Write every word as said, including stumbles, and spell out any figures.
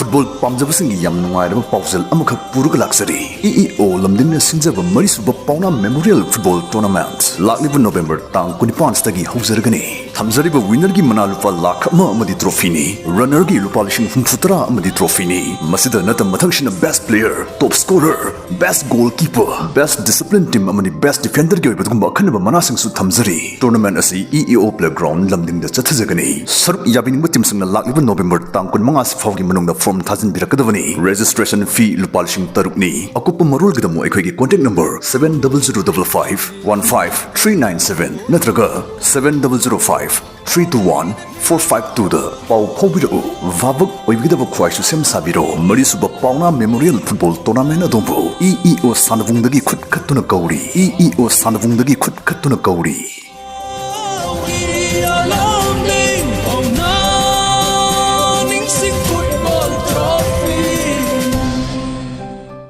Football ꯄꯥꯝꯖꯕꯁꯤꯡꯒꯤ ꯌꯥꯝ ꯅꯨꯡꯉꯥꯏꯔꯕ ꯄꯥꯎꯖꯦꯜ ꯑꯃꯈꯛ ꯄꯨꯔꯒ ꯂꯥꯛꯆꯔꯤ꯫ ꯏ ꯏ ꯑꯣ ꯂꯝꯗꯤꯡꯅ ꯁꯤꯟꯖꯕ ꯃꯔꯤꯁꯨꯕ ꯄꯥꯎꯅꯥ ꯃꯦꯃꯣꯔꯤꯌꯦꯜ ꯐꯨꯠꯕꯣꯜ ꯇꯣꯔꯅꯥꯃꯦꯟꯠ ꯂꯥꯛꯂꯤꯕ ꯅꯣꯕꯦꯝꯕꯔ ꯇꯥꯡ ꯀꯨꯟꯅꯤꯄꯥꯟꯁꯤꯗꯒꯤ ꯍꯧꯖꯔꯒꯅꯤ꯫ ꯊꯝꯖꯔꯤꯕ ꯋꯤꯟꯅꯔꯒꯤ ꯃꯅꯥ ꯂꯨꯄꯥ ꯂꯥꯈ ꯑꯃ ꯑꯃꯗꯤ ꯇ꯭ꯔꯣꯐꯤꯅꯤ꯫ ꯔꯟꯅꯔꯒꯤ ꯂꯨꯄꯥ ꯂꯤꯁꯤꯡ ꯍꯨꯝꯐꯨ ꯇꯔꯥ ꯑꯃꯗꯤ ꯇ꯭ꯔꯣꯐꯤꯅꯤ꯫ ꯃꯁꯤꯗ ꯅꯠꯇꯕ ꯃꯊꯪꯁꯤꯅ ꯕꯦꯁ ꯄ꯭ꯂꯦꯌꯔ, ꯇꯣꯞ ꯁ꯭ꯀꯣꯔꯔ, ꯕꯦꯁ ꯒꯣꯜ ꯀꯤꯄꯔ, ꯕꯦꯁ ꯗꯤꯁꯤꯄ꯭ꯂꯤꯟ ꯇꯤꯝ ꯑꯃꯗꯤ ꯕꯦꯁ ꯗꯤꯐꯦꯟꯗꯔꯒꯤ ꯑꯣꯏꯕ ꯑꯗꯨꯒꯨꯝꯕ ꯑꯈꯟꯅꯕ ꯃꯅꯥꯁꯤꯡꯁꯨ ꯊꯝꯖꯔꯤ꯫ ꯇꯣꯔꯅꯥꯃꯦꯟꯠ ꯑꯁꯤ ꯏ ꯏ ꯑꯣ ꯄ꯭ꯂꯦꯒ꯭ꯔꯥꯎꯟ ꯂꯝꯗꯤꯡꯗ ꯆꯠꯊꯖꯒꯅꯤ꯫ ꯁꯔꯨꯛ ꯌꯥꯕꯤꯅꯤꯡꯕ ꯇꯤꯝꯁꯤꯡꯅ ꯂꯥꯛꯂꯤꯕ ꯅꯣꯕꯦꯝꯕꯔ ꯇꯥꯡ ꯀꯨꯟꯃꯉꯥ ꯐꯥꯎꯒꯤ ꯃꯅꯨꯡꯗ ꯐꯣꯔꯝ ꯊꯥꯖꯤꯟꯕꯤꯔꯛꯀꯗꯕꯅꯤ꯫ ꯔꯦꯖꯤꯁꯇ꯭ꯔꯦꯁꯟ ꯐꯤ ꯂꯨꯄꯥ ꯂꯤꯁꯤꯡ ꯇꯔꯨꯛꯅꯤ꯫ ꯑꯀꯨꯞꯄ ꯃꯔꯣꯜꯒꯤꯗꯃꯛ ꯑꯩꯈꯣꯏꯒꯤ contact number seven double zero double five one five three nine seven ꯅꯠꯇ꯭ꯔꯒ seven double zero five three two one four five twoꯗ ꯄꯥꯎ ꯐꯥꯎꯕꯤꯔꯛꯎ꯫ ꯚꯥꯕꯛ ꯑꯣꯏꯕꯤꯒꯗꯕ ꯈ꯭ꯋꯥꯏꯁꯨ ꯁꯦꯝ ꯁꯥꯕꯤꯔꯣ꯫ ꯃꯔꯤꯁꯨꯕ ꯄꯥꯎꯅꯥ ꯃꯦꯃꯣꯔꯤꯌꯦꯜ ꯐꯨꯠꯕꯣꯜ ꯇꯣꯔꯅꯥꯃꯦꯟꯠ ꯑꯗꯣꯝꯕꯨ ꯏ ꯏ ꯑꯣ ꯁꯥꯟꯅꯕꯨꯡꯗꯒꯤ ꯈꯨꯠ ꯈꯠꯇꯨꯅ ꯀꯧꯔꯤ꯫ ꯏ ꯏ ꯑꯣ ꯁꯥꯟꯅꯕꯨꯡꯗꯒꯤ ꯈꯨꯠ ꯈꯠꯇꯨꯅ ꯀꯧꯔꯤ꯫